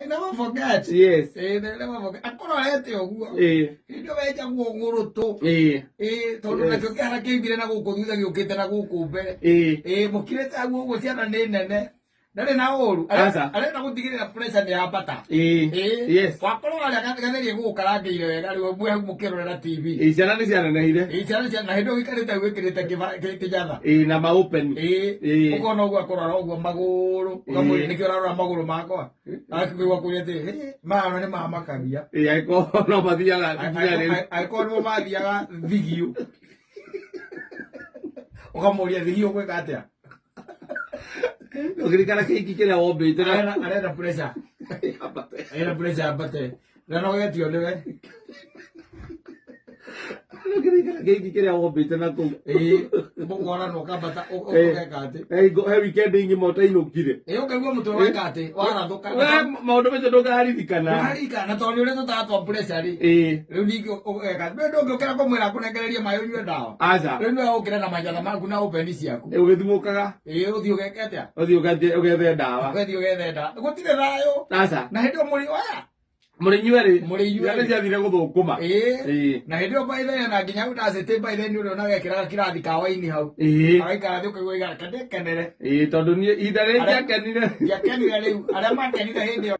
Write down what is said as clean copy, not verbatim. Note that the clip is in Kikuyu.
Never forget. They never forget. Akũrorete ũguo. Hĩndĩ ĩyo wenjagwo ng'ũrũtũ. Tondũ nakĩo kĩhara kĩaumire na gũkũ thutha gĩũkĩte na gũkũ mbere. Mũkirĩte hau ũguo, ciana nĩ nene. Ndarĩ na ũru. Aca. Arenda gũtigĩrĩra pressure nĩ yambata. Wakorwo harĩa gatherie gũgũkarangĩire wega rĩu mwĩ hau mũkĩrorera TV. Ciana nĩ cianenehire. Ciana na hĩndĩ ĩyo ũikarĩte hau wĩkĩrĩte kĩnjatha. Na ma open. Ũkona ũguo akũrora ũguo magũrũ. Ũkamũria nĩkĩo ũrarora magũrũ makwa. Akĩigua kũria atĩ, "Hĩ, maya ona nĩ mamakagia." Angĩkorwo no mathiaga nginya rĩu. Angĩkorwo nĩmo mathiaga thigio. Ũkamũria thigio gwĩka atĩa? Ũkĩririkana kĩhiki kĩrĩa wombĩte na Arenda pressure. Arenda pressure yambate. Na no getio nĩwe. Ũkĩririkana kĩhiki kĩrĩa wombĩte na kũu. Mũkona na ũkambata ũgeka atĩ. He weekend ng'ima ũtainũkire. Ũkaigua mũtwe weka atĩ warathũka. We maũndũ macio ndũkaririkana. Ndũkaririkana tondũ nĩ ũrĩa tũtatwa pressure rĩ. Rĩu ningĩ ũgeka. Rĩu ndũngĩũkĩra kũmwĩra akũnengererie maĩ ũnyue ndawa. Aca. Rĩu nĩwe ũkĩre na manjatha maku na open ciaku. Ũgĩthimũkaga. Ũthiĩ ũgeke atĩa? Ũthiĩ ũgethe ndawa. Ũgathiĩ ũgethe ndawa. Gũtirĩ thayũ. Aca. Na hĩndĩ ĩyo mũrĩ oya. Mũrĩ inyuerĩ. Mũrĩ inyuerĩ. Ciana ciathire gũthũkũma. Na hĩndĩ ĩyo by then na nginya audacity by then ũrĩa onagekĩraga kĩrathi ka waini hau. Agaikara thĩ ũkaigua igara kendekenere. Tondũ niĩ ihinda rĩrĩ ndiakenire. Ndiakenire rĩu. Arĩa makenire hĩndĩ ĩyo.